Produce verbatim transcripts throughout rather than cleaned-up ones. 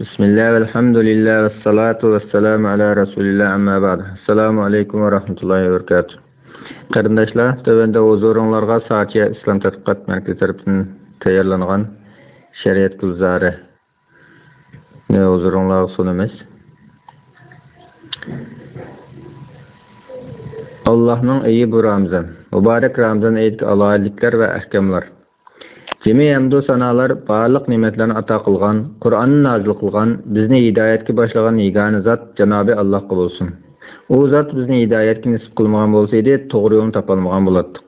بىسمىللا، ۋەلھەمدۇلىللا، ۋەسسالاتۇ ۋەسسالامۇ ئەلا رەسۇلىللا، ئەمما بەئد. ئەسسالامۇ ئەلەيكۇم ۋە رەھمەتۇللاھى ۋە بەرىكاتۇھ. قېرىنداشلار، تۆۋەندە ھۇزۇرۇڭلارغا ساتىيە ئىسلام تەتقىقات مەركىزى تەرىپىدىن تەييارلانغان شەرىئەت گۈلزارىنى ھۇزۇرۇڭلارغا سۇنىمىز. ئاللاھنىڭ ئېيى بۇ رامىزان. مۇبارەك رامىزان ئېيىدىكى ئالاھىدىلىكلەر ۋە ئەھكاملار. جىمى ھەمدۇ سانالار بارلىق نېمەتلەرنى ئاتا قىلغان، قۇرئاننى نازىل قىلغان، بىزنى ھىدايەتكە باشلىغان يېگانە زات جانابى ئاللاھقا بولسۇن. ئۇ زات بىزنى ھىدايەتكە نېسىپ قىلمىغان بولسا ئىدى، توغرا يولنى تاپالمىغان بولاتتۇق.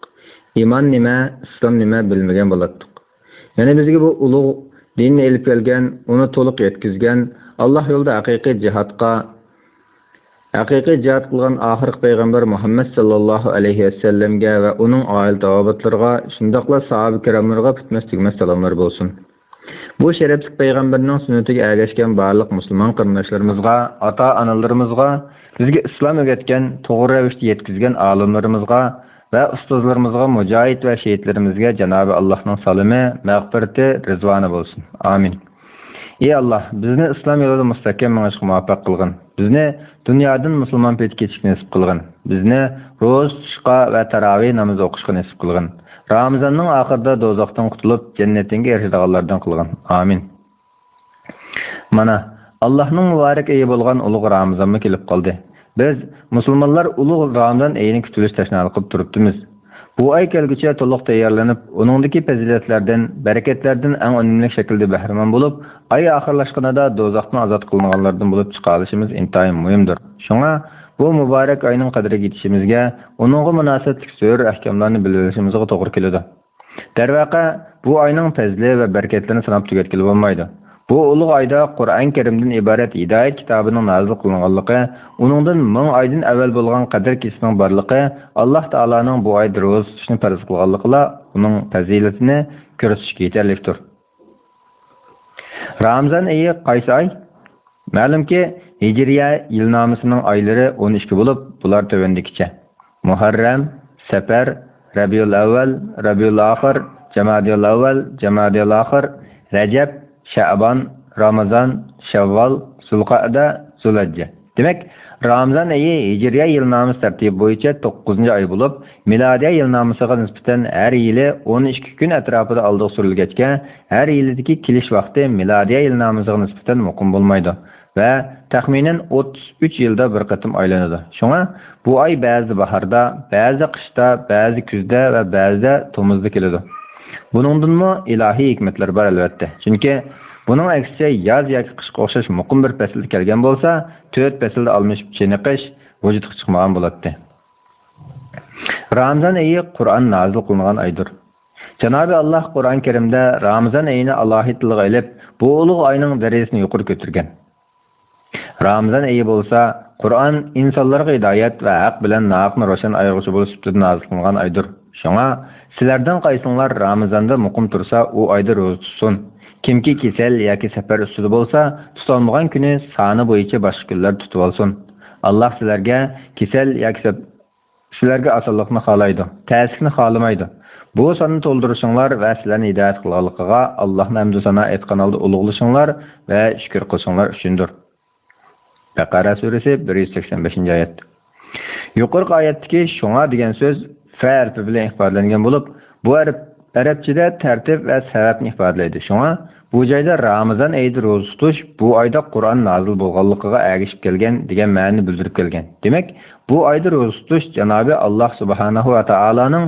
ئىمان نېمە، ئىسلام نېمە بىلمىگەن بولاتتۇق. يەنە بىزگە بۇ ئۇلۇغ دىننى ئېلىپ كەلگەن، ئۇنى تولۇق يەتكۈزگەن، ئاللاھ يولىدا ھەقىقىي جىھادقا ھەقىقىي جىھاد قىلغان ئاخىرقى پەيغەمبەر مۇھەممەد ساللاللاھۇ ئەلەيھى ۋەسەللەمگە ۋە ئۇنىڭ ئائىلە تاۋابىئاتلىرىغا، شۇنداقلا ساھابە كىراملىرىغا پۈتمەس تۈگىمەس سالاملار بولسۇن. بۇ شەرەپلىك پەيغەمبەرنىڭ سۈننىتىگە ئەگەشكەن بارلىق مۇسۇلمان قېرىنداشلىرىمىزغا، ئاتا-ئانىلىرىمىزغا، بىزگە ئىسلام ئۆگەتكەن، توغرا رەۋىشتە يەتكۈزگەن ئالىملىرىمىزغا ۋە ئۇستازلىرىمىزغا، مۇجاھىد ۋە شېھىتلىرىمىزگە جانابى ئاللاھنىڭ سالىمى، مەغپىرىتى، رىزۋانى بولسۇن. ئامىن. ئى ئاللاھ، بىزنى ئىسلام يولىدا مۇستەھكەم مېڭىشقا مۇۋەپپەق قىلغىن. بىزنى دۇنيادىن مۇسۇلمان پېتى كېچىشكە نېسىپ قىلغىن. بىزنى روزا تۇتۇشقا ۋە تاراۋىھ نامىزى ئوقۇشقا نېسىپ قىلغىن. رامىزاننىڭ ئاخىرىدا دوزاختىن قۇتۇلۇپ، جەننىتىڭگە ئېرىشىدىغانلاردىن قىلغىن. ئامىن. مانا، ئاللاھنىڭ مۇبارەك ئېيى بولغان ئۇلۇغ رامىزانمۇ كېلىپ قالدى. بىز، مۇسۇلمانلار، ئۇلۇغ رامىزان ئېيىنى كۈتۈۋېلىش تەشنالىقىدا تۇرۇپتىمىز. بۇ ئاي كەلگۈچە تولۇق تەييارلىنىپ، ئۇنىڭدىكى پەزىلەتلەردىن، بەرىكەتلەردىن ئەڭ ئۈنۈملۈك شەكىلدە بەھرىمەن بولۇپ، ئاي ئاخىرلاشقىنىدا دوزاختىن ئازاد قىلىنغانلاردىن بولۇپ چىقالىشىمىز ئىنتايىن مۇھىمدۇر. شۇڭا، بۇ مۇبارەك ئاينىڭ قەدرىگە يېتىشىمىزگە، ئۇنىڭغا مۇناسىۋەتلىك زۆرۈر ئەھكاملارنى بىلىۋېلىشىمىزغا توغرا كېلىدۇ. دەرۋەقە، بۇ ئاينىڭ پەزلى ۋە بەرىكەتلىرىنى ساناپ تۈگەتكىلى بولمايدۇ. بۇ ئۇلۇغ ئايدا قۇرئان كەرىمدىن ئىبارەت ھىدايەت كىتابىنىڭ نازىل قىلىنغانلىقى، ئۇنىڭدىن مىڭ ئايدىن ئەۋۋەل بولغان قەدىر كېچىسىنىڭ بارلىقى، ئاللاھ تائالانىڭ بۇ ئايدا روزا تۇتۇشنى پەرز قىلغانلىقىلا ئۇنىڭ پەزىلىتىنى كۆرسىتىشكە يېتەرلىكتۇر. رامىزان ئېيى قايسى ئاي؟ مەلۇمكى، ھىجرىيە يىلنامىسىنىڭ ئايلىرى ئون ئىككى بولۇپ، بۇلار تۆۋەندىكىچە: مۇھەررەم، سەپەر، رەبىئۇل ئەۋۋەل، رەبىئۇل ئاخىر، جامادىئۇل ئەۋۋەل، جامادىئۇل ئاخىر، رەجەب، شەئبان، رامىزان، شەۋۋال، زۇلقەئدە، زۇلھەججە. دېمەك، رامىزان ئېيى ھىجرىيە يىلنامىسى تەرتىپى بويىچە توققۇزىنچى ئاي بولۇپ، مىلادىيە يىلنامىسىغا نىسبەتەن ھەر يىلى ئون ئىككى كۈن ئەتراپىدا ئالدىغا سۈرۈلگەچكە، ھەر يىلىدىكى كېلىش ۋاقتى مىلادىيە يىلنامىسىغا نىسبەتەن مۇقىم بولمايدۇ ۋە تەخمىنەن ئوتتۇز ئۈچ يىلدا بىر قېتىم ئايلىنىدۇ. شۇڭا بۇ ئاي بەزىدە باھاردا، بەزىدە قىشتا، بەزىدە كۈزدە ۋە بەزىدە تومۇزدا كېلىدۇ. بۇنىڭدىنمۇ ئىلاھىي ھېكمەتلەر بار، ئەلۋەتتە. چۈنكى بۇنىڭ ئەكسىچە ياز ياكى قىشقا ئوخشاش مۇقىم بىر پەسىلدە كەلگەن بولسا، تۆت پەسىلدە ئالمىشىپ چېنىقىش ۋۇجۇدقا چىقمىغان بولاتتى. رامىزان ئېيى قۇرئان نازىل قىلىنغان ئايدۇر. جانابى ئاللاھ قۇرئان كەرىمدە رامىزان ئېيىنى ئالاھىدە تىلغا ئېلىپ، بۇ ئۇلۇغ ئاينىڭ دەرىجىسىنى يۇقىرى كۆتۈرگەن. رامىزان ئېيى بولسا، قۇرئان ئىنسانلارغا ھىدايەت ۋە ھەق بىلەن ناھەقنى روشەن ئايرىغۇچى بولۇش سۈپىتىدە نازىل قىلىنغان ئايدۇر. شۇڭا، سىلەردىن قايسىڭلار رامىزاندا مۇقىم تۇرسا، ئۇ ئايدا روزا تۇتسۇن. كىمكى كېسەل ياكى سەپەر ئۈستىدە بولسا، تۇتالمىغان كۈنى سانى بويىچە باشقا كۈنلەردە تۇتۇۋالسۇن. ئاللاھ سىلەرگە كېسەل ياكى سەپ-، سىلەرگە ئاسانلىقنى خالايدۇ، تەسلىكنى خالىمايدۇ. بۇ ساننى تولدۇرۇشۇڭلار ۋە سىلەرنى ھىدايەت قىلغانلىقىغا ئاللاھنى ھەمدۇ سانا ئېيتقان ھالدا ئۇلۇغلىشىڭلار ۋە شۈكۈر قىلىشىڭلار ئۈچۈندۇر. بەقەرە سۈرىسى، بىر يۈز سەكسەن بەشىنچى ئايەت. يۇقىرىقى ئايەتتىكى «شۇڭا» دېگەن سۆز فە ھەرپى بىلەن ئىپادىلەنگەن بولۇپ، بۇ ھەرپ ئەرەبچىدە تەرتىپ ۋە سەۋەبنى ئىپادىلەيدۇ. شۇڭا بۇ جايدا رامىزان ئېيىدا روزا تۇتۇش بۇ ئايدا قۇرئان نازىل بولغانلىقىغا ئەگىشىپ كەلگەن دېگەن مەنىنى بىلدۈرۈپ كەلگەن. دېمەك، بۇ ئايدا روزا تۇتۇش جانابى ئاللاھ سۇبھانەھۇ ۋە تائالانىڭ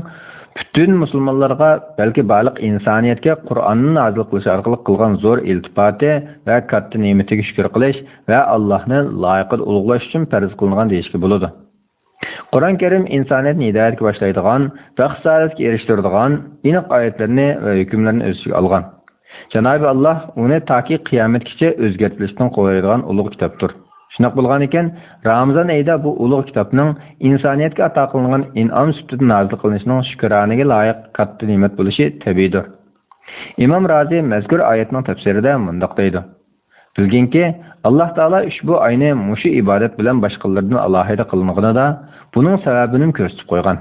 پۈتۈن مۇسۇلمانلارغا، بەلكى بارلىق ئىنسانىيەتكە قۇرئاننى نازىل قىلىش ئارقىلىق قىلغان زور ئىلتىپاتى ۋە كاتتا نېمىتىگە شۈكۈر قىلىش ۋە ئاللاھنى لايىقىدا ئۇلۇغلاش ئۈچۈن پەرز قىلىنغان دېيىشكە بولىدۇ. قۇرئان كەرىم ئىنسانىيەتنى ھىدايەتكە باشلايدىغان، بەخت-سائادەتكە ئېرىشتۈرىدىغان ئېنىق ئايەتلىرىنى ۋە ھۆكۈملىرىنى ئۆز ئىچىگە ئالغان. جانابى ئاللاھ ئۇنى تاكى قىيامەتكىچە ئۆزگەرتىلىشتىن قوغدايدىغان ئۇلۇغ كىتابتۇر. شۇنداق بولغانىكەن، رامىزان ئېيىدا بۇ ئۇلۇغ كىتابنىڭ ئىنسانىيەتكە ئاتا قىلىنغان ئىنئام سۈپىتىدە نازىل قىلىنىشىنىڭ شۈكرانىگە لايىق كاتتا نېمەت بولۇشى تەبىئىيدۇر. ئىمام رازى مەزكۇر ئايەتنىڭ تەپسىرىدە مۇنداق دەيدۇ: بىلگىنكى، ئاللاھ تائالا ئۇشبۇ ئاينى مۇشۇ ئىبادەت بىلەن باشقىلىرىدىن ئالاھىدە قىلىنغىنىدا، بۇنىڭ سەۋەبىنىمۇ كۆرسىتىپ قويغان.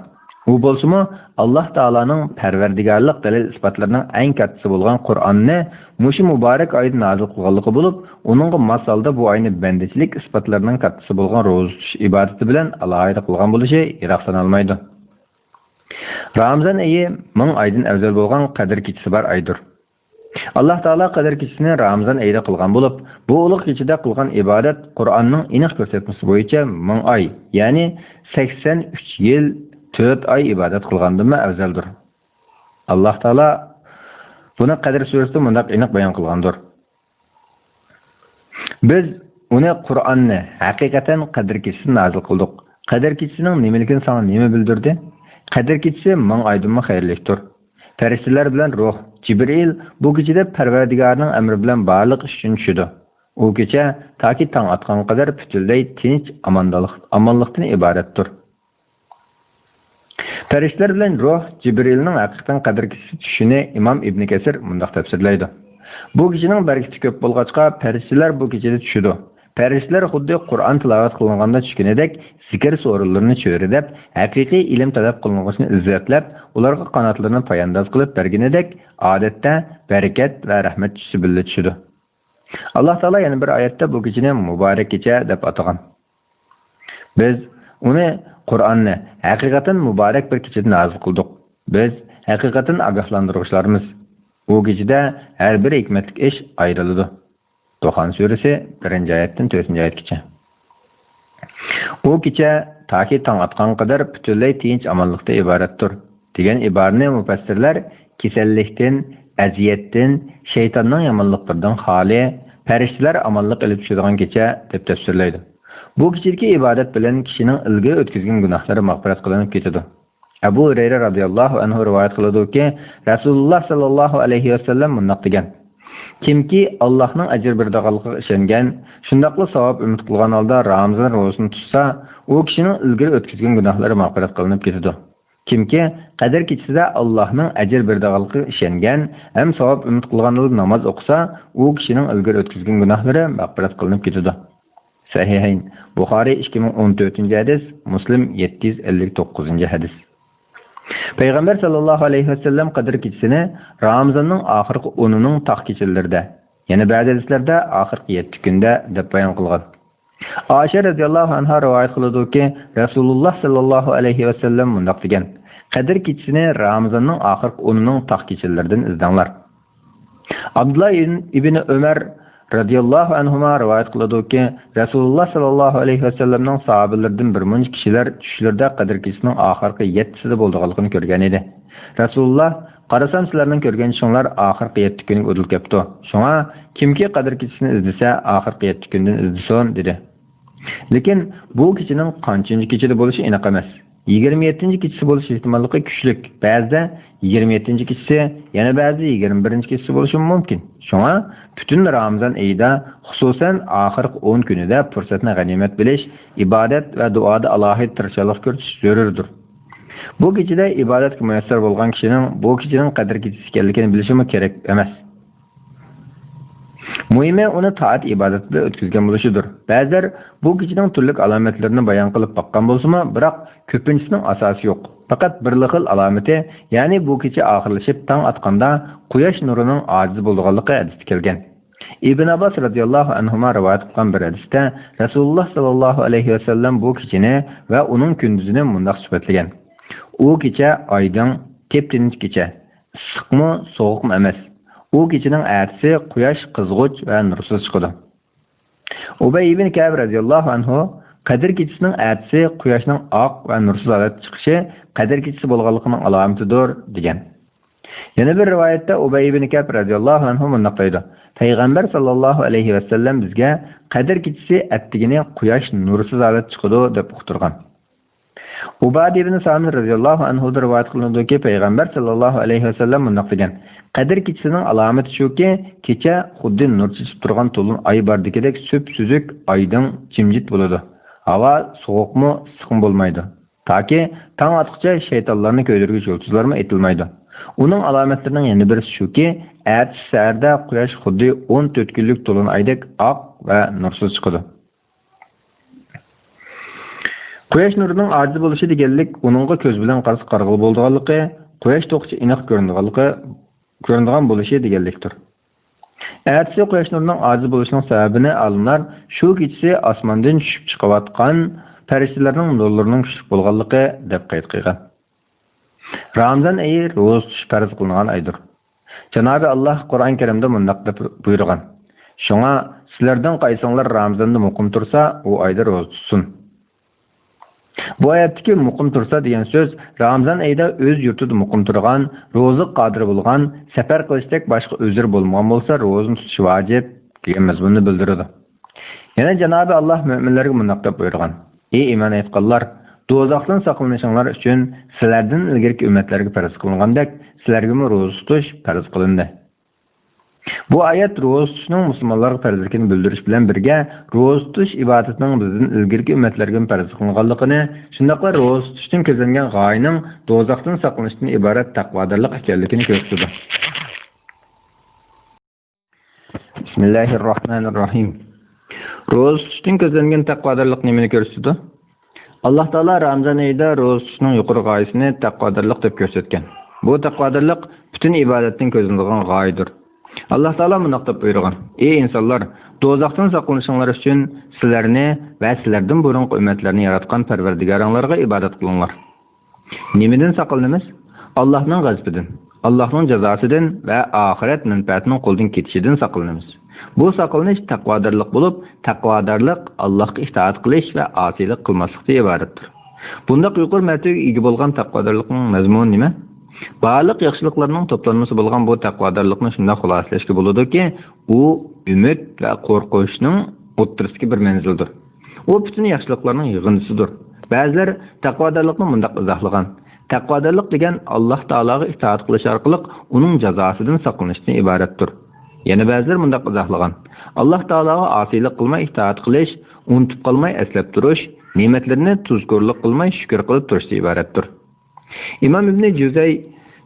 ئۇ بولسىمۇ، ئاللاھ تائالانىڭ پەرۋەردىگارلىق دەلىل-ئىسپاتلىرىنىڭ ئەڭ كاتتىسى بولغان قۇرئاننى مۇشۇ مۇبارەك ئايدا نازىل قىلغانلىقى بولۇپ، ئۇنىڭغا ماس ھالدا بۇ ئاينى بەندىچىلىك ئىسپاتلىرىنىڭ كاتتىسى بولغان روزا تۇتۇش ئىبادىتى بىلەن ئالاھىدە قىلغان بولۇشى يىراقلىنالمايدۇ. رامىزان ئېيى مىڭ ئايدىن ئەۋزەل بولغان قەدىر كېچىسى بار ئايدۇر. ئاللاھ تائالا قەدىر كېچىسىنى رامىزان ئېيىدا قىلغان بولۇپ، بۇ ئۇلۇغ كېچىدە قىلغان ئىبادەت قۇرئاننىڭ ئېنىق كۆرسەتمىسى بويىچە مىڭ ئاي، يەنى سەكسەن ئۈچ يىل، تۆت ئاي ئىبادەت قىلغاندىنمۇ ئەۋزەلدۇر. ئاللاھ تائالا بۇنى قەدىر سۈرىسىدە مۇنداق ئېنىق بايان قىلغاندۇر: بىز ئۇنى، قۇرئاننى، ھەقىقەتەن قەدىر كېچىسىدە نازىل قىلدۇق. قەدىر كېچىسىنىڭ نېمىلىكىنى ساڭا نېمە بىلدۈردى؟ قەدىر كېچىسى مىڭ ئايدىنمۇ خەيرلىكتۇر. پەرىشتىلەر بىلەن روھ، جىبرىئىل بۇ كېچىدە پەرۋەردىگارىنىڭ ئەمرى بىلەن بارلىق ئىش ئۈچۈن چۈشىدۇ. ئۇ كېچە تاكى تاڭ ئاتقانغا قەدەر پۈتۈنلەي تىنچ، ئامانلىق، ئامانلىقتىن ئىبارەتتۇر. پەرىشتىلەر بىلەن روھ جىبرىلنىڭ ھەقىقەتەن قەدىر كېچىسى چۈشۈشىنى ئىمام ئىبنى كەسىر مۇنداق تەپسىرلەيدۇ: بۇ كىشىنىڭ بەرىكىتى كۆپ بولغاچقا، پەرىشتىلەر بۇ كېچىدە چۈشىدۇ. پەرىشتىلەر خۇددى قۇرئان تىلاۋەت قىلىنغاندا چۈشكىنىدەك، زىكىر سورۇنلىرىنى چۆرىدەپ، ھەقىقىي ئىلىم تەلەپ قىلىنغۇچىنى ئىززەتلەپ، ئۇلارغا قاناتلىرىنى پايانداز قىلىپ بەرگىنىدەك، ئادەتتە بەرىكەت ۋە رەھمەت چۈشىسى بىللە چۈشىدۇ. ئاللاھ تائالا يەنە بىر ئايەتتە بۇ كېچىنى مۇبارەك كېچە دەپ ئاتىغان. بىز ئۇنى، قۇرئاننى، ھەقىقەتەن مۇبارەك بىر كېچىدە نازىل قىلدۇق. بىز ھەقىقەتەن ئاگاھلاندۇرغۇچىلارمىز. ئۇ كېچىدە ھەر بىر ھېكمەتلىك ئىش ئايرىلىدۇ. دۇخان سۈرىسى، بىرىنچى ئايەتتىن تۆتىنچى ئايەتكىچە. ئۇ كېچە تاكى تاڭ ئاتقانغا قەدەر پۈتۈنلەي تىنچ-ئامانلىقتا ئىبارەتتۇر، دېگەن ئىبارىنى مۇپەسسىرلەر كېسەللىكتىن، ئەزىيەتتىن، شەيتاننىڭ يامانلىقلىرىدىن خالىي، پەرىشتىلەر ئامانلىق ئېلىپ چۈشىدىغان كېچە، دەپ تەپسىرلەيدۇ. بۇ كېچىدىكى ئىبادەت بىلەن كىشىنىڭ ئىلگىرى ئۆتكۈزگەن گۇناھلىرى مەغپىرەت قىلىنىپ كېتىدۇ. ئەبۇ ھۇرەيرە رازىياللاھۇ ئەنھۇ رىۋايەت قىلىدۇكى، رەسۇلۇللاھ ساللاللاھۇ ئەلەيھى ۋەسەللەم مۇنداق دېگەن: كىمكى ئاللاھنىڭ ئەجىر بېرىدىغانلىقىغا ئىشەنگەن، شۇنداقلا ساۋاب ئۈمىد قىلغان ھالدا رامىزان روزىسىنى تۇتسا، ئۇ كىشىنىڭ ئىلگىرى ئۆتكۈزگەن گۇناھلىرى مەغپىرەت قىلىنىپ كېتىدۇ. كىمكى قەدىر كېچىسىدە ئاللاھنىڭ ئەجىر بېرىدىغانلىقىغا ئىشەنگەن ھەم ساۋاب ئۈمىد قىلغان ھالدا ناماز ئوقۇسا، ئۇ كىشىنىڭ ئىلگىرى ئۆتكۈزگەن گۇناھلىرى مەغپىرەت قىلىنىپ كېتىدۇ. سەھىھەين، بۇخارىي ئىككى مىڭ ئون تۆتىنچى ھەدىس، مۇسلىم يەتتە يۈز ئەللىك توققۇزىنچى ھەدىس. پەيغەمبەر ساللاللاھۇ ئەلەيھى ۋەسەللەم قەدىر كېچىسىنى رامىزاننىڭ ئاخىرقى ئونىنىڭ تاق كېچىلىرىدە، يەنە بەزى ھەدىسلەردە ئاخىرقى يەتتە كۈندە دەپ بايان قىلغان. ئائىشە رەزىياللاھۇ ئەنھا رىۋايەت قىلىدۇكى، رەسۇلۇللاھ ساللاللاھۇ ئەلەيھى ۋەسەللەم مۇنداق دېگەن: قەدىر كېچىسىنى رامىزاننىڭ ئاخىرقى ئونىنىڭ تاق كېچىلىرىدىن ئىزدەڭلار. ئابدۇللا ئىبن، ئىبن ئۆمەر رەزىياللاھۇ ئەنھۇما رىۋايەت قىلىدۇكى، رەسۇلۇللاھ ساللاللاھۇ ئەلەيھى ۋەسەللەمنىڭ ساھابىلىرىدىن بىر مۇنچە كىشىلەر چۈشلىرىدە قەدىر كېچىسىنىڭ ئاخىرقى يەتتىسىدە بولىدىغانلىقىنى كۆرگەن ئىدى. رەسۇلۇللاھ، قارىسام سىلەرنىڭ كۆرگەن چۈشۈڭلار ئاخىرقى يەتتە كۈنگە ئۇدۇل كەپتۇ. شۇڭا كىمكى قەدىر كېچىسىنى ئىزدىسە، ئاخىرقى يەتتە كۈندىن ئىزدىسۇن، دېدى. لېكىن بۇ كېچىنىڭ قانچىنچى كېچىدە بولۇشى ئېنىق ئەمەس. يىگىرمە يەتتىنچى كېچىسى بولۇش ئېھتىماللىقى كۈچلۈك. بەزىدە يىگىرمە يەتتىنچى كېچىسى، يەنە بەزىدە يىگىرمە بىرىنچى كېچىسى بولۇشىمۇ مۇمكىن. شۇڭا پۈتۈن رامىزان ئېيىدا، خۇسۇسەن ئاخىرقى ئون كۈنىدە پۇرسەتنى غەنىيمەت بىلىش، ئىبادەت ۋە دۇئادا ئالاھىدە تىرىشچانلىق كۆرسىتىش زۆرۈردۇر. بۇ كېچىدە ئىبادەتكە مۇيەسسەر بولغان كىشىنىڭ بۇ كېچىنىڭ قەدىر كېچىسى ئىكەنلىكىنى بىلىشىمۇ كېرەك ئەمەس. مۇھىمى ئۇنى تائەت-ئىبادەت بىلەن ئۆتكۈزگەن بولۇشىدۇر. بەزىلەر بۇ كېچىنىڭ تۈرلۈك ئالامەتلىرىنى بايان قىلىپ باققان بولسىمۇ، بىراق كۆپىنچىسىنىڭ ئاساسى يوق. پەقەت بىرلا خىل ئالامىتى، يەنى بۇ كېچە ئاخىرلىشىپ تاڭ ئاتقاندا قۇياش نۇرىنىڭ ئاجىز بولىدىغانلىقى ھەدىستە كەلگەن. ئىبن ئابباس رەزىياللاھۇ ئەنھۇما رىۋايەت قىلغان بىر ھەدىستە رەسۇلۇللاھ ساللاللاھۇ ئەلەيھى ۋەسەللەم بۇ كېچىنى ۋە ئۇنىڭ كۈندۈزىنى مۇنداق سۈپەتلىگەن: ئۇ كېچە ئايدىڭ، تىپتىنچ كېچە، ئىسسىقمۇ، سوغۇقمۇ ئەمەس. ئۇ كېچىنىڭ ئەتىسى قۇياش قىزغۇچ ۋە نۇرسىز چىقىدۇ. ئۇبەي ئىبن كەئب رەزىياللاھۇ ئەنھۇ، قەدىر كېچىسىنىڭ ئەتىسى قۇياشنىڭ ئاق ۋە نۇرسىز ھالەتتە چىقىشى قەدىر كېچىسى بولغانلىقىنىڭ ئالامىتىدۇر، دېگەن. يەنە بىر رىۋايەتتە ئۇبەي ئىبن كەئب رەزىياللاھۇ ئەنھۇ مۇنداق دەيدۇ: پەيغەمبەر ساللاللاھۇ ئەلەيھى ۋەسەللەم بىزگە قەدىر كېچىسى ئەتىگىنى قۇياش نۇرسىز ھالەتتە چىقىدۇ، دەپ ئۇقتۇرغان. ئۇبادە ئىبن سامىت رەزىياللاھۇ ئەنھۇدىن رىۋايەت قىلىنىدۇكى، پەيغەمبەر ساللاللاھۇ ئەلەيھى ۋەسەللەم مۇنداق دېگەن: قەدىر كېچىسىنىڭ ئالامىتى شۇكى، كېچە خۇددى نۇر چېچىپ تۇرغان تولۇن ئاي باردىكىدەك سۈپسۈزۈك، ئايدىڭ، جىمجىت بولىدۇ. ھاۋا سوغۇقمۇ، ئىسسىقمۇ بولمايدۇ. تاكى تاڭ ئاتقۇچە شەيتانلارنى كۆيدۈرگۈچى يۇلتۇزلارمۇ ئېتىلمايدۇ. ئۇنىڭ ئالامەتلىرىنىڭ يەنە بىرسى شۇكى، ئەتىسى سەھەردە قۇياش خۇددى ئون تۆت كۈنلۈك تولۇن ئايدەك ئاق ۋە نۇرسىز چىقىدۇ. قۇياش نۇرىنىڭ ئاجىز بولۇشى دېگەنلىك ئۇنىڭغا كۆز بىلەن قارىسا قارىغىلى بولىدىغانلىقى، قۇياش توقىچە ئېنىق كۆرۈنىدىغانلىقى، كۆرۈنىدىغان بولۇشى دېگەنلىكتۇر. ئەتىسى قۇياش نۇرىنىڭ ئاجىز بولۇشىنىڭ سەۋەبىنى ئالىملار شۇ كېچىسى ئاسماندىن چۈشۈپ چىقىۋاتقان پەرىشتىلەرنىڭ نۇرلىرىنىڭ كۈچلۈك بولغانلىقى دەپ قەيت قىلغان. رامىزان ئېيى روزا تۇتۇش پەرز قىلىنغان ئايدۇر. جانابى ئاللاھ قۇرئان كەرىمدە مۇنداق دەپ بۇيرۇغان، شۇڭا سىلەردىن قايسىڭلار رامىزاندا مۇقىم تۇرسا، ئۇ ئايدا روزا تۇتسۇن. بۇ ئايەتتىكى مۇقىم تۇرسا دېگەن سۆز رامىزان ئېيىدا ئۆز يۇرتىدا مۇقىم تۇرغان، روزىغا قادىر بولغان، سەپەر قىلىشتەك باشقا ئۆزرى بولمىغان بولسا روزىنى تۇتۇشى ۋاجىپ دېگەن مەزمۇننى بىلدۈرىدۇ. يەنە جانابى ئاللاھ مۆمىنلەرگە مۇنداق دەپ بۇيرۇغان، ئى ئىمان ئېيتقانلار، دوزاختىن ساقلىنىشىڭلار ئۈچۈن سىلەردىن ئىلگىرىكى ئۈممەتلەرگە پەرز قىلىنغاندەك سىلەرگىمۇ روزا تۇتۇش پەرز قىلىندى. بۇ ئايەت روزا تۇتۇشنىڭ مۇسۇلمانلارغا پەرزلىكىنى بىلدۈرۈش بىلەن بىرگە، روزا تۇتۇش ئىبادىتىنىڭ بىزدىن ئىلگىرىكى ئۈممەتلەرگىمۇ پەرز قىلىنغانلىقىنى، شۇنداقلا روزا تۇتۇشتىن كۆزلەنگەن غايىنىڭ دوزاختىن ساقلىنىشتىن ئىبارەت تەقۋادارلىق ئىكەنلىكىنى كۆرسىتىدۇ. بىسمىللاھىررەھمانىررەھىم. روزا تۇتۇشتىن كۆزلەنگەن تەقۋادارلىق نېمىنى كۆرسىتىدۇ؟ ئاللاھ تائالا رامىزان ئېيىدا روزا تۇتۇشنىڭ يۇقىرى غايىسىنى تەقۋادارلىق دەپ كۆرسەتكەن. بۇ تەقۋادارلىق پۈتۈن ئىبادەتتىن كۆزلىنىدىغان غايىدۇر. ئاللاھ تائالا مۇنداق دەپ بۇيرۇغان، ئى ئىنسانلار، دوزاختىن ساقلىنىشىڭلار ئۈچۈن سىلەرنى ۋە سىلەردىن بۇرۇنقى ئۈممەتلەرنى ياراتقان پەرۋەردىگارىڭلارغا ئىبادەت قىلىڭلار. نېمىدىن ساقلىنىمىز؟ ئاللاھنىڭ غەزىپىدىن، ئاللاھنىڭ جازاسىدىن ۋە ئاخىرەت مەنپەئەتىنىڭ قولدىن كېتىشىدىن ساقلىنىمىز. بۇ ساقلىنىش تەقۋادارلىق بولۇپ، تەقۋادارلىق ئاللاھقا ئىتائەت قىلىش ۋە ئاسىيلىق قىلماسلىقتىن ئىبارەتتۇر. بۇنداق يۇقىرى مەرتىۋىگە ئىگە بولغان تەقۋادارلىقنىڭ مەزمۇنى نېمە؟ بارلىق ياخشىلىقلارنىڭ توپلانمىسى بولغان بۇ تەقۋادارلىقنى شۇنداق خۇلاسىلەشكە بولىدۇكى، ئۇ ئۈمىد ۋە قورقۇشنىڭ ئوتتۇرىسىدىكى بىر مەنزىلدۇر. ئۇ پۈتۈن ياخشىلىقلارنىڭ يىغىندىسىدۇر. بەزىلەر تەقۋادارلىقنى مۇنداق ئىزاھلىغان، تەقۋادارلىق دېگەن ئاللاھ تائالاغا ئىتائەت قىلىش ئارقىلىق ئۇنىڭ جازاسىدىن ساقلىنىشتىن ئىبارەتتۇر. يەنە بەزىلەر مۇنداق ئىزاھلىغان، ئاللاھ تائالاغا ئاسىيلىق قىلماي ئىتائەت قىلىش، ئۇنتۇپ قالماي ئەسلەپ تۇرۇش، نېمەتلىرىنى تۇزكورلۇق قىلماي شۈكۈر قىلىپ تۇرۇشتىن ئىبارەتتۇر. ئىمام ئىبنى جۇزەي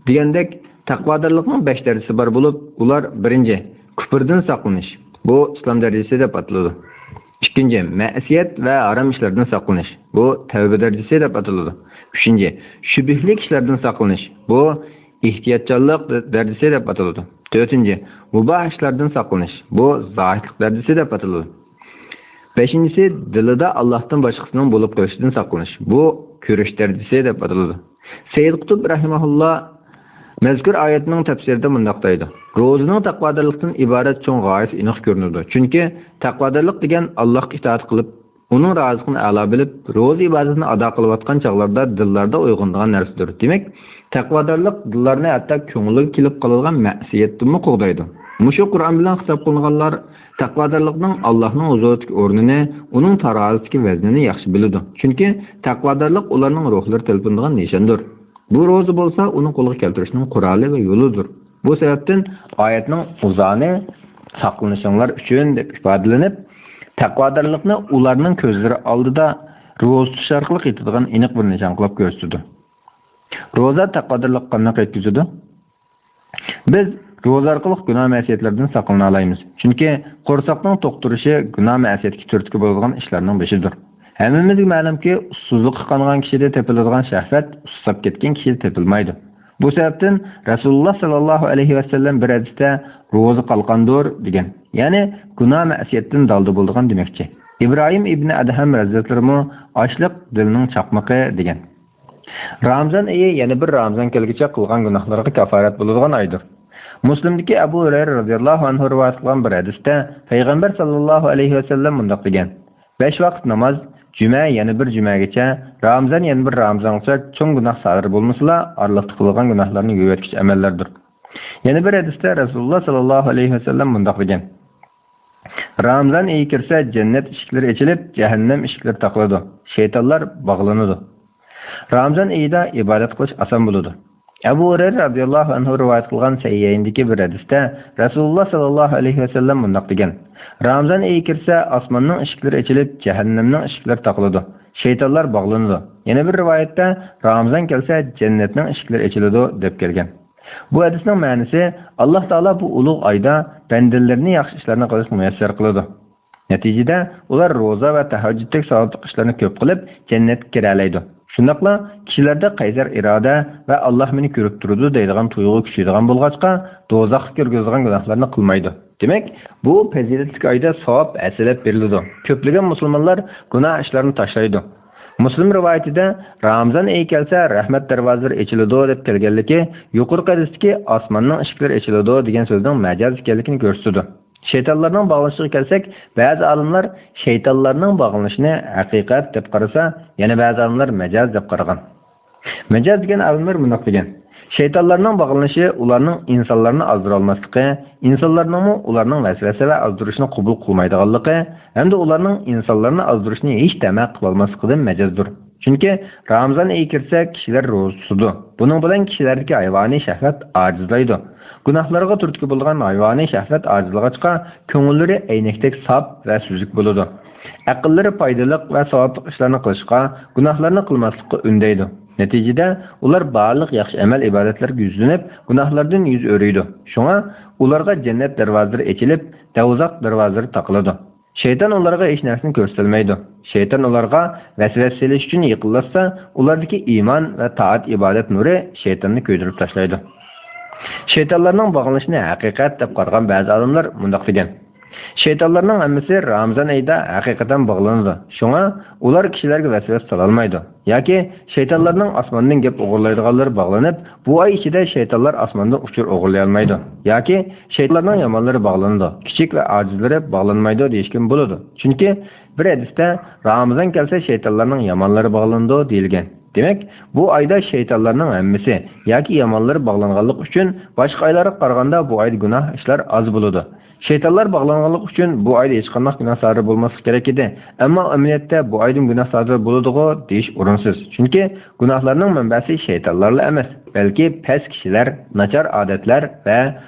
دېگەندەك، تەقۋادارلىقنىڭ بەش دەرىجىسى بار بولۇپ، ئۇلار، بىرىنچى، كۇپۇردىن ساقلىنىش، بۇ ئىسلام دەرىجىسى دەپ ئاتىلىدۇ. ئىككىنچى، مەسىيەت ۋە ھارام ئىشلاردىن ساقلىنىش، بۇ تەۋبە دەرىجىسى دەپ ئاتىلىدۇ. ئۈچىنچى، شۈبھىلىك ئىشلاردىن ساقلىنىش، بۇ ئېھتىياتچانلىق دەرىجىسى دەپ ئاتىلىدۇ. تۆتىنچى، مۇباھ ئىشلاردىن ساقلىنىش، بۇ زاھىدلىق دەرىجىسى دەپ ئاتىلىدۇ. بەشىنچىسى، دىلىدا ئاللاھتىن باشقىسىنىڭ بولۇپ قېلىشىدىن ساقلىنىش. بۇ كۆرۈش دەرىجىسى دەپ ئاتىلىدۇ. سەييىد قۇتۇب رەھىمەھۇللا مەزكۇر ئايەتنىڭ تەپسىرىدە مۇنداق دەيدۇ، روزىنىڭ تەقۋادارلىقتىن ئىبارەت چوڭ غايىسى ئېنىق كۆرۈنىدۇ. چۈنكى تەقۋادارلىق دېگەن ئاللاھقا ئىتائەت قىلىپ، ئۇنىڭ رازىلىقىنى ئەلا بىلىپ، روزا ئىبادىتىنى ئادا قىلىۋاتقان چاغلاردا دىللاردا ئويغىنىدىغان نەرسىدۇر. دېمەك، تەقۋادارلىق دىللارنى ھەتتا كۆڭۈلگە كېلىپ قالىدىغان مەسىيەتتىنمۇ قوغدايدۇ. مۇشۇ قۇرئان بىلەن خىتاب قىلىنغانلار تەقۋادارلىقنىڭ ئاللاھنىڭ ھۇزۇرىدىكى ئورنىنى، ئۇنىڭ تارازىسىدىكى ۋەزنىنى ياخشى بىلىدۇ. چۈنكى تەقۋادارلىق ئۇلارنىڭ روھلىرى تىلپىنىدىغان نىشاندۇر. بۇ روزا بولسا ئۇنى قولغا كەلتۈرۈشنىڭ قورالى ۋە يولىدۇر. بۇ سەۋەبتىن ئايەتنىڭ ئۇزانى ساقلىنىشىڭلار ئۈچۈن دەپ ئىپادىلىنىپ، تەقۋادارلىقنى ئۇلارنىڭ كۆزلىرى ئالدىدا روزا تۇتۇش ئارقىلىق يېتىدىغان ئېنىق بىر نىشان قىلىپ كۆرسىتىدۇ. روزا تەقۋادارلىققا قانداق يەتكۈزىدۇ؟ بىز روزا ئارقىلىق گۇناھ مەسىيەتلەردىن ساقلىنالايمىز. چۈنكى قورساقنىڭ توق تۇرۇشى گۇناھ مەسىيەتكە تۈرتكە بولىدىغان ئىشلارنىڭ بېشىدۇر. ھەممىمىزگە مەلۇمكى، ئۇسسۇزلۇققا قانغان كىشىدە تېپىلىدىغان شەھۋەت ئۇسساپ كەتكەن كىشىدە تېپىلمايدۇ. بۇ سەۋەبتىن رەسۇلۇللا ساللاللاھۇ ئەلەيھى ۋەسەللەم بىر ھەدىستە روزا قالقاندۇر دېگەن. يەنى گۇناھ مەسىيەتتىن دالدا بولىدىغان دېمەكچى. ئىبراھىم ئىبنى ئەدھەم ھەزرەتلىرىمۇ ئاچلىق دىلنىڭ چاقمىقى دېگەن. رامىزان ئېيى يەنە بىر رامىزان كەلگۈچە قىلغان گۇناھلىرىغا كاپارەت بولىدىغان ئايدۇر. مۇسلىمدىكى ئەبۇ ھۇرەيرە رازىياللاھۇ ئەنھۇ رىۋايەت قىلغان بىر ھەدىستە پەيغەمبەر ساللاللاھۇ ئەلەيھى ۋەسەللەم مۇنداق دېگەن، بەش ۋاقىت ناماز، جۈمە يەنە بىر جۈمەگىچە، رامىزان يەنە بىر رامىزانغىچە چوڭ گۇناھ سادىر بولمىسىلا، ئارىلىقتا قىلغان گۇناھلارنى يۇيۇۋەتكۈچى ئەمەللەردۇر. يەنە بىر ھەدىستە رەسۇلۇللا ساللاللاھۇ ئەلەيھى ۋەسەللەم مۇنداق دېگەن، رامىزان ئېيى كىرسە، جەننەت ئىشىكلىرى ئېچىلىپ، جەھەننەم ئىشىكلىرى تاقىلىدۇ، شەيتانلار باغلىنىدۇ. رامىزان ئېيىدا ئىبادەت قىلىش ئاسان بولىدۇ. ئەبۇ ھۇرەيرە رازىياللاھۇ ئەنھۇ رىۋايەت قىلغان سەھىھەيندىكى بىر ھەدىستە رەسۇلۇللا ساللاللاھۇ ئەلەيھى ۋەسەللەم مۇنداق دېگەن، رامىزان ئېيى كىرسە، ئاسماننىڭ ئىشىكلىرى ئېچىلىپ، جەھەننەمنىڭ ئىشىكلىرى تاقىلىدۇ، شەيتانلار باغلىنىدۇ. يەنە بىر رىۋايەتتە، رامىزان كەلسە، جەننەتنىڭ ئىشىكلىرى ئېچىلىدۇ، دەپ كەلگەن. بۇ ھەدىسنىڭ مەنىسى، ئاللاھ تائالا بۇ ئۇلۇغ ئايدا بەندىلىرىنى ياخشى ئىشلارنى قىلىشقا مۇيەسسەر قىلىدۇ. نەتىجىدە، ئۇلار روزا ۋە تەھەججۇدتەك ساۋابلىق ئىشلارنى كۆپ قىلىپ، جەننەتكە كىرەلەيدۇ. شۇنداقلا كىشىلەردە قەيسەر ئىرادە ۋە «ئاللا مېنى كۆرۈپ تۇرىدۇ» دەيدىغان تۇيغۇ كۈچىيىدىغان بولغاچقا، دوزاخقا كىرگۈزىدىغان گۇناھلارنى قىلمايدۇ. دېمەك، بۇ پەزىلەتلىك ئايدا ساۋاب ھەسسىلەپ بېرىلىدۇ. كۆپلىگەن مۇسۇلمانلار گۇناھ ئىشلارنى تاشلايدۇ. مۇسلىم رىۋايىتىدە، «رامىزان ئېيى كەلسە، رەھمەت دەرۋازىلىرى ئېچىلىدۇ» دەپ كەلگەنلىكى يۇقىرىقى ھەدىستىكى «ئاسماننىڭ ئىشىكلىرى ئېچىلىدۇ» دېگەن سۆزنىڭ مەجاز ئىكەنلىكىنى كۆرسىتىدۇ. شەيتانلارنىڭ باغلىنىشىغا كەلسەك، بەزى ئالىملار شەيتانلارنىڭ باغلىنىشىنى ھەقىقەت دەپ قارىسا، يەنە بەزى ئالىملار مەجاز دەپ قارىغان. مەجاز دېگەن ئالىملار مۇنداق دېگەن: شەيتانلارنىڭ باغلىنىشى ئۇلارنىڭ ئىنسانلارنى ئازدۇرالماسلىقى، ئىنسانلارنىڭمۇ ئۇلارنىڭ ۋەسۋەسە ۋە ئازدۇرۇشىنى قوبۇل قىلمايدىغانلىقى ھەمدە ئۇلارنىڭ ئىنسانلارنى ئازدۇرۇشنى ھېچ تەمە قىلالماسلىقىدىن مەجازدۇر. چۈنكى رامىزان ئېيى كىرسە، كىشىلەر روزا تۇتىدۇ. بۇنىڭ بىلەن كىشىلەردىكى ھايۋانىي شەھۋەت ئاجىزلايدۇ. گۇناھلارغا تۈرتكە بولىدىغان ھايۋانىي شەھۋەت ئاجىزلىغاچقا، كۆڭۈللىرى ئەينەكتەك ساپ ۋە سۈزۈك بولىدۇ. ئەقىللىرى پايدىلىق ۋە ساۋابلىق ئىشلارنى قىلىشقا، گۇناھلارنى قىلماسلىققا ئۈندەيدۇ. نەتىجىدە، ئۇلار بارلىق ياخشى ئەمەل-ئىبادەتلەرگە يۈزلىنىپ، گۇناھلاردىن يۈز ئۆرۈيدۇ. شۇڭا ئۇلارغا جەننەت دەرۋازىلىرى ئېچىلىپ، دوزاخ دەرۋازىلىرى تاقىلىدۇ. شەيتان ئۇلارغا ھېچ نەرسىنى كۆرسىتەلمەيدۇ. شەيتان ئۇلارغا ۋەسۋەسە سېلىش ئۈچۈن يېقىنلاشسا، ئۇلاردىكى ئىمان ۋە تائەت-ئىبادەت نۇرى شەيتاننى كۆيدۈرۈپ تاشلايدۇ. شەيتانلارنىڭ باغلىنىشىنى ھەقىقەت دەپ قارىغان بەزى ئالىملار مۇنداق دېگەن: شەيتانلارنىڭ ھەممىسى رامىزان ئېيىدا ھەقىقەتەن باغلىنىدۇ. شۇڭا ئۇلار كىشىلەرگە ۋەسۋەسە سالالمايدۇ. ياكى شەيتانلارنىڭ ئاسماندىن گەپ ئوغرىلايدىغانلىرى باغلىنىپ، بۇ ئاي ئىچىدە شەيتانلار ئاسماندىن ئۇچۇر ئوغرىلىيالمايدۇ. ياكى شەيتانلارنىڭ يامانلىرى باغلىنىدۇ، كىچىك ۋە ئاجىزلىرى باغلانمايدۇ دېيىشكىمۇ بولىدۇ. چۈنكى بىر ھەدىستە رامىزان كەلسە شەيتانلارنىڭ يامانلىرى باغلىنىدۇ دېيىلگەن. دېمەك، بۇ ئايدا شەيتانلارنىڭ ھەممىسى ياكى يامانلىرى باغلانغانلىقى ئۈچۈن باشقا ئايلارغا قارىغاندا بۇ ئايدا گۇناھ ئىشلار ئاز بولىدۇ. شەيتانلار باغلانغانلىقى ئۈچۈن بۇ ئايدا ھېچقانداق گۇناھ سادىر بولماسلىقى كېرەك ئىدى. ئەمما ئەمەلىيەتتە بۇ ئايدىمۇ گۇناھ سادىر بولىدىغۇ دېيىش ئورۇنسىز. چۈنكى گۇناھلارنىڭ مەنبەسى شەيتانلارلا ئەمەس، بەلكى پەس كىشىلەر، ناچار ئادەتلەر ۋە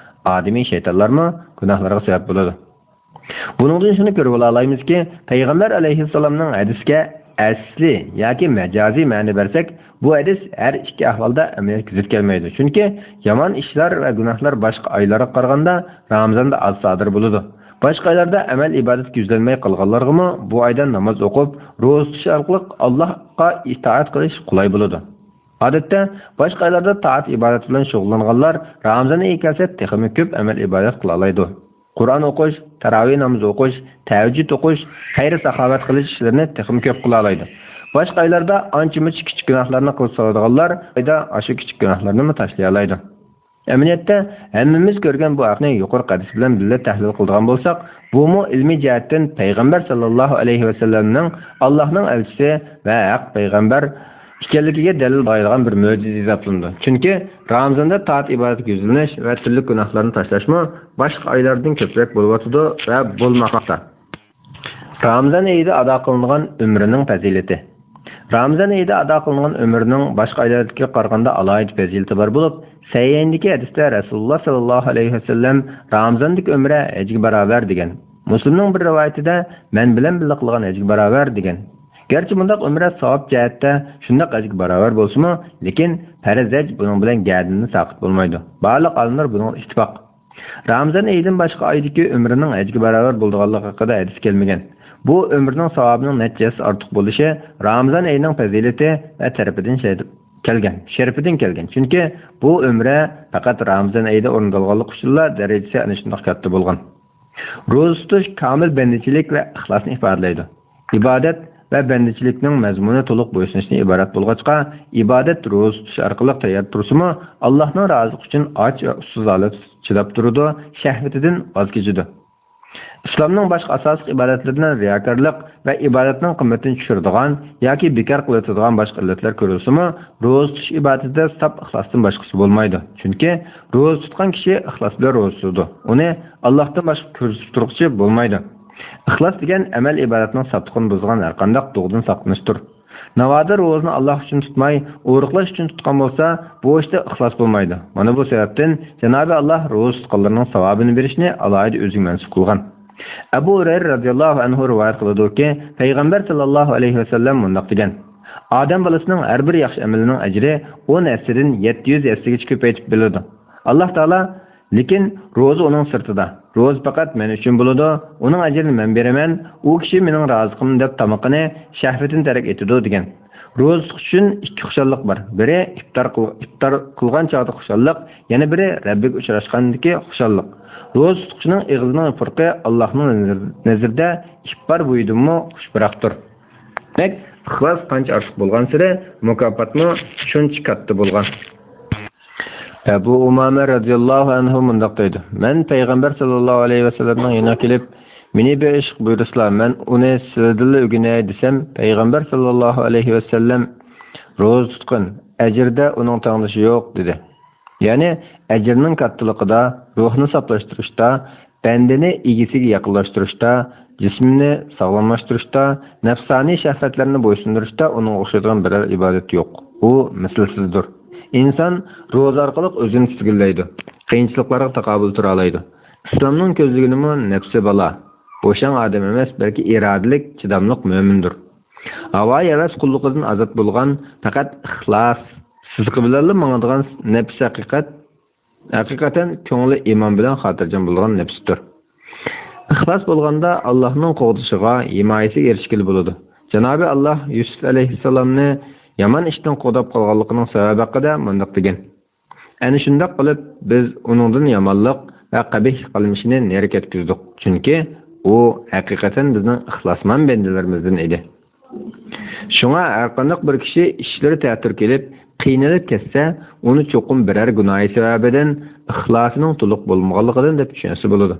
ئادىمىي شەيتانلارمۇ گۇناھلارغا سەۋەب بولىدۇ. بۇنىڭدىن شۇنى كۆرۈۋالالايمىزكى، پەيغەمبەر ئەلەيھىسسالامنىڭ ھەدىسىگە ئەسلى ياكى مەجازىي مەنە بەرسەك، بۇ ھەدىس ھەر ئىككى ئەھۋالدا ئەمەلىيەتكە زىت كەلمەيدۇ. چۈنكى يامان ئىشلار ۋە گۇناھلار باشقا ئايلارغا قارىغاندا رامىزاندا ئاز سادىر بولىدۇ. باشقا ئايلاردا ئەمەل-ئىبادەتكە يۈزلەنمەي قالغانلارغىمۇ بۇ ئايدا ناماز ئوقۇپ، روزا تۇتۇش ئارقىلىق ئاللاھقا ئىتائەت قىلىش قولاي بولىدۇ. ئادەتتە باشقا ئايلاردا تائەت-ئىبادەت بىلەن شۇغۇللانغانلار رامىزان ئېيى كەلسە تېخىمۇ كۆپ ئەمەل-ئىبادەت قىلالايدۇ. قۇرئان ئوقۇش، تاراۋىھ نامىزى ئوقۇش، تەھەججۇد ئوقۇش، خەير-ساخاۋەت قىلىش ئىشلىرىنى تېخىمۇ كۆپ قىلالايدۇ. باشقا ئايلاردا ئانچە-مۇنچە كىچىك گۇناھلارنى قىلىپ سالىدىغانلار بۇ ئايدا ئاشۇ كىچىك گۇناھلارنىمۇ تاشلىيالايدۇ. ئەمەلىيەتتە، ھەممىمىز كۆرگەن بۇ ھەقنى يۇقىرىقى ھەدىس بىلەن بىللە تەھلىل قىلىدىغان بولساق، بۇمۇ ئىلمىي جەھەتتىن پەيغەمبەر ساللاللاھۇ ئەلەيھى ۋەسەللەمنىڭ ئاللاھنىڭ ئەلچىسى ۋە ھەق پەيغەمبەر ئىكەنلىكىگە دەلىل بېرىدىغان بىر مۆجىزە ھېسابلىنىدۇ. چۈنكى رامىزاندا تائەت-ئىبادەتكە يۈزلىنىش ۋە تۈرلۈك گۇناھلارنى تاشلاشمۇ باشقا ئايلاردىن كۆپرەك بولۇۋاتىدۇ ۋە بولماقتا. رامىزان ئېيىدا ئادا قىلىنغان ئۆمرىنىڭ پەزىلىتى. رامىزان ئېيىدا ئادا قىلىنغان ئۆمرىنىڭ باشقا ئايلاردىكىگە قارىغاندا ئالاھىدە پەزىلىتى بار بولۇپ، سەھىھەيندىكى ھەدىستە رەسۇلۇللا ساللاللاھۇ ئەلەيھى ۋەسەللەم، «رامىزاندىكى ئۆمرە ھەجگە باراۋەر» دېگەن. مۇسلىمنىڭ بىر رىۋايىتىدە، «مەن بىلەن بىللە قىلغان ھەجگە باراۋەر» دېگەن. گەرچە مۇنداق ئۆمرە ساۋاب جەھەتتە شۇنداق ھەجگە باراۋەر بولسىمۇ، لېكىن پەرز ھەج بۇنىڭ بىلەن گەدىنىدىن ساقىت بولمايدۇ. بارلىق ئالىملار بۇنىڭغا ئىتتىپاق. رامىزان ئېيىدىن باشقا ئايدىكى ئۆمرىنىڭ ھەجگە باراۋەر بولىدىغانلىقى ھەققىدە ھەدىس كەلمىگەن. بۇ ئۆمرىنىڭ ساۋابىنىڭ نەچچە ھەسسە ئارتۇق بولۇشى رامىزان ئېيىنىڭ پەزىلىتى ۋە تەرىپىدىن شەرىپ كەلگەن، شەرىپىدىن كەلگەن. چۈنكى بۇ ئۆمرە پەقەت رامىزان ئېيىدا ئورۇندالغانلىقى ئۈچۈنلا دەرىجىسى ئەنە شۇنداق كاتتا بولغان. روزا تۇتۇش كامىل بەندىچىلىك ۋە ئىخلاسنى ئىپادىلەيدۇ. ئىبادەت ۋە بەندىچىلىكنىڭ مەزمۇنى تولۇق بويسۇنۇشتىن ئىبارەت بولغاچقا، ئىبادەت روزا تۇتۇش ئارقىلىق تەييار تۇرسىمۇ، ئاللاھنىڭ رازىلىقى ئۈچۈن ئاچ ۋە ئۇسسۇز ھالەتتە چىداپ تۇرىدۇ، شەھۋىتىدىن ۋاز كېچىدۇ. ئىسلامنىڭ باشقا ئاساسلىق ئىبادەتلىرىدىن رىياكارلىق ۋە ئىبادەتنىڭ قىممىتىنى چۈشۈرىدىغان ياكى بىكار قىلىۋېتىدىغان باشقا ئىللەتلەر كۆرۈلسىمۇ، روزا تۇتۇش ئىبادىتىدە ساپ ئىخلاستىن باشقىسى بولمايدۇ. چۈنكى روزا تۇتقان كىشى ئىخلاس بىلەن روزا تۇتىدۇ. ئۇنى ئاللاھتىن باشقا كۆرسىتىپ تۇرغۇچى بولمايدۇ. ئىخلاس دېگەن ئەمەل-ئىبادەتنىڭ ساپلىقىنى بۇزىدىغان ھەرقانداق دۇغدىن ساقلىنىشتۇر. ناۋادا روزىنى ئاللاھ ئۈچۈن تۇتماي، ئورۇقلاش ئۈچۈن تۇتقان بولسا، بۇ ئىشتا ئىخلاس بولمايدۇ. مانا بۇ سەۋەبتىن جانابى ئاللاھ روزا تۇتقانلارنىڭ ساۋابىنى بېرىشنى ئالاھىدە ئۆزىگە مەنسۇپ قىلغان. ئەبۇ ھۇرەيرە رەزىياللاھۇ ئەنھۇ رىۋايەت قىلىدۇكى، پەيغەمبەر ساللاللاھۇ ئەلەيھى ۋەسەللەم مۇنداق دېگەن: «ئادەم بالىسىنىڭ ھەر بىر ياخشى ئەمىلىنىڭ ئەجرى ئون ھەسسىدىن يەتتە يۈز ھەسسىگىچە كۆپەيتىپ بېرىلىدۇ. ئاللاھ تائالا، لېكىن روزا ئۇنىڭ سىرتىدا. روزا پەقەت مەن ئۈچۈن بولىدۇ، ئۇنىڭ ئەجرىنى مەن بېرىمەن، ئۇ كىشى مېنىڭ رازىقىم دەپ تامىقىنى، شەھۋىتىنى تەرك ئېتىدۇ دېگەن. روزا تۇتۇش ئۈچۈن ئىككى خۇشاللىق بار. بىرى ئىپتار قىل-، ئىپتار قىلغان چاغدا خۇشاللىق، يەنە بىرى رەببىگە ئۇچراشقاندىكى خۇشاللق. روزا تۇتقۇچىنىڭ ئېغىزىنىڭ يوپۇرىقى ئاللاھنىڭ نەزىر-، نەزىرىدە ئىپتار بويىدىنمۇ خۇشپۇراقتۇر. دېمەك، ئىخلاس قانچە ئارتۇق بولغانسېرى، مۇكاپاتمۇ شۇنچە كاتتا بولغان. ئەبۇ ئۇمامە رەزىياللاھۇ ئەنھۇ مۇنداق دەيدۇ: مەن پەيغەمبەر ساللاللاھۇ ئەلەيھى ۋەسەللەمنىڭ يېنىغا كېلىپ، مېنى بىر ئىشقا بۇيرۇسىلا، مەن ئۇنى سىلەردىنلا ئۆگىنەي دېسەم، پەيغەمبەر ساللاللاھۇ ئەلەيھى ۋەسەللەم، روزا تۇتقىن، ئەجرىدە ئۇنىڭ تەڭدىشى يوق، دېدى. يەنى ئەجرىنىڭ كاتتىلىقىدا، روھنى ساپلاشتۇرۇشتا، بەندىنى ئىگىسىگە يېقىنلاشتۇرۇشتا، جىسمىنى ساغلاملاشتۇرۇشتا، نەپسانىي شەھۋەتلەرنى بويسۇندۇرۇشتا ئۇنىڭغا ئوخشايدىغان بىرەر ئىبادەت يوق. ئۇ مىسلىسىزدۇر. ئىنسان روزا ئارقىلىق ئۆزىنى تىزگىنلەيدۇ، قىيىنچىلىقلارغا تاقابىل تۇرالايدۇ. ئىسلامنىڭ كۆزلىگىنىمۇ نەپسى بالا، بوشاڭ ئادەم ئەمەس، بەلكى ئىرادىلىك، چىداملىق مۆمىندۇر. ھاۋايى ھەۋەس قۇللۇقىدىن ئازاد بولغان پەقەت ئىخلاس، سىدىقى بىلەنلا ماڭىدىغان نەپس ھەقىقەت ھەقىقەتەن كۆڭلى ئىمان بىلەن خاتىرجەم بولىدىغان نەپستۇر. ئىخلاس بولغاندا ئاللاھنىڭ قوغدىشىغا، ھىمايىسىگە ئېرىشكىلى بولىدۇ. جانابى ئاللاھ يۈسۈپ ئەلەيھىسسالامنى يامان ئىشتىن قوغداپ قالغانلىقىنىڭ سەۋەبى ھەققىدە مۇنداق دېگەن: ئەنە شۇنداق قىلىپ، بىز ئۇنىڭدىن يامانلىق ۋە قەبىھ قىلمىشىنى نېرى كەتكۈزدۇق، چۈنكى ئۇ ھەقىقەتەن بىزنىڭ ئىخلاسمەن بەندىلىرىمىزدىن ئىدى. شۇڭا ھەرقانداق بىر كىشى ئىشلىرى تەتۈر كېلىپ، قىينىلىپ كەتسە، ئۇنى چوقۇم بىرەر گۇناھى سەۋەبىدىن، ئىخلاسىنىڭ تولۇق بولمىغانلىقىدىن دەپ چۈشەنسە بولىدۇ.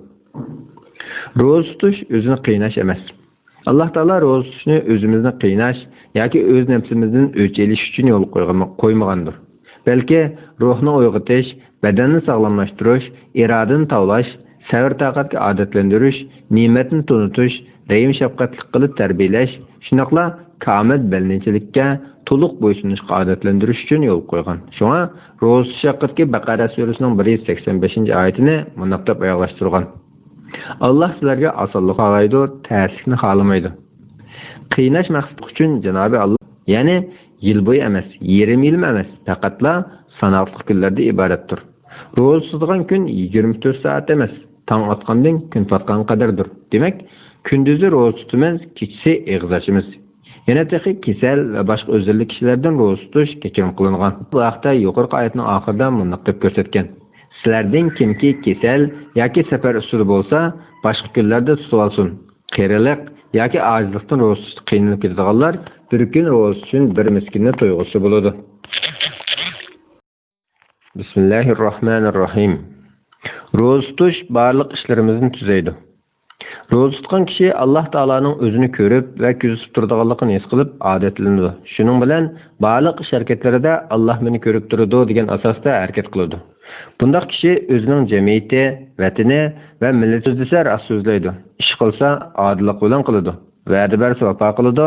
روزا تۇتۇش ئۆزىنى قىيناش ئەمەس. ئاللاھ تائالا روزا تۇتۇشنى ئۆزىمىزنى قىيناش ياكى ئۆز نەپسىمىزدىن ئۆچ ئېلىش ئۈچۈن يولغا قويغان-، قويمىغاندۇر. بەلكى روھنى ئويغىتىش، بەدەننى ساغلاملاشتۇرۇش، ئىرادىنى تاۋلاش، سەۋر-تاقەتكە ئادەتلەندۈرۈش، نېمەتنى تونۇتۇش، رەھىم-شەپقەتلىك قىلىپ تەربىيەلەش، شۇنداقلا كامىل بەندىچىلىككە، تولۇق بويسۇنۇشقا ئادەتلەندۈرۈش ئۈچۈن يولغا قويغان. شۇڭا روزا تۇتۇش ھەققىدىكى بەقەرە سۈرىسىنىڭ بىر يۈز سەكسەن بەشىنچى ئايىتىنى مۇنداق دەپ ئاياغلاشتۇرغان: ئاللاھ سىلەرگە ئاسانلىق خالايدۇ، تەسلىكنى خالىمايدۇ. قىيناش مەقسىتى ئۈچۈن جانابى ئاللاھ، يەنى يىل بويى ئەمەس، يېرىم يىلمۇ ئەمەس، پەقەتلا ساناقلىق كۈنلەردە ئىبارەتتۇر. روزا تۇتىدىغان كۈن يىگىرمە تۆت سائەت ئەمەس، تاڭ ئاتقاندىن كۈن پاتقانغا قەدەردۇر. دېمەك، كۈندۈزى روزا تۇتىمىز، كېچىسى ئېغىز ئاچىمىز. يەنە تېخى كېسەل ۋە باشقا ئۆزۈللۈك كىشىلەردىن روزا تۇتۇش كەچۈرۈم قىلىنغان. بۇ ھەقتە يۇقىرىقى ئايەتنىڭ ئاخىرىدا مۇنداق دەپ كۆرسەتكەن: سىلەردىن كىمكى كېسەل ياكى سەپەر ئۈستىدە بولسا، باشقا كۈنلەردە تۇتۇۋالسۇن. قېرىلىق ياكى ئاجىزلىقتىن روزا تۇتۇشتا قىينىلىپ كېتىدىغانلار بىر كۈن روزا ئۈچۈن بىر مىسكىننى تويغۇزسا بولىدۇ. بىسمىللاھىررەھمانىررەھىم. روزا تۇتۇش بارلىق ئىشلىرىمىزنى تۈزەيدۇ. روزا تۇتقان كىشى ئاللاھ تائالانىڭ ئۆزىنى كۆرۈپ ۋە كۆزىتىپ تۇرىدىغانلىقىنى ھېس قىلىپ ئادەتلىنىدۇ. شۇنىڭ بىلەن بارلىق ئىش ھەرىكەتلىرىدە ئاللاھ مېنى كۆرۈپ تۇرىدۇ دېگەن ئاساستا ھەرىكەت قىلىدۇ. بۇنداق كىشى ئۆزىنىڭ جەمئىيىتى، ۋەتىنى ۋە مىللىتى، سۆزلىسە راست سۆزلەيدۇ، ئىش قىلسا ئادىللىق بىلەن قىلىدۇ، ۋەدە بەرسە ۋاپا قىلىدۇ،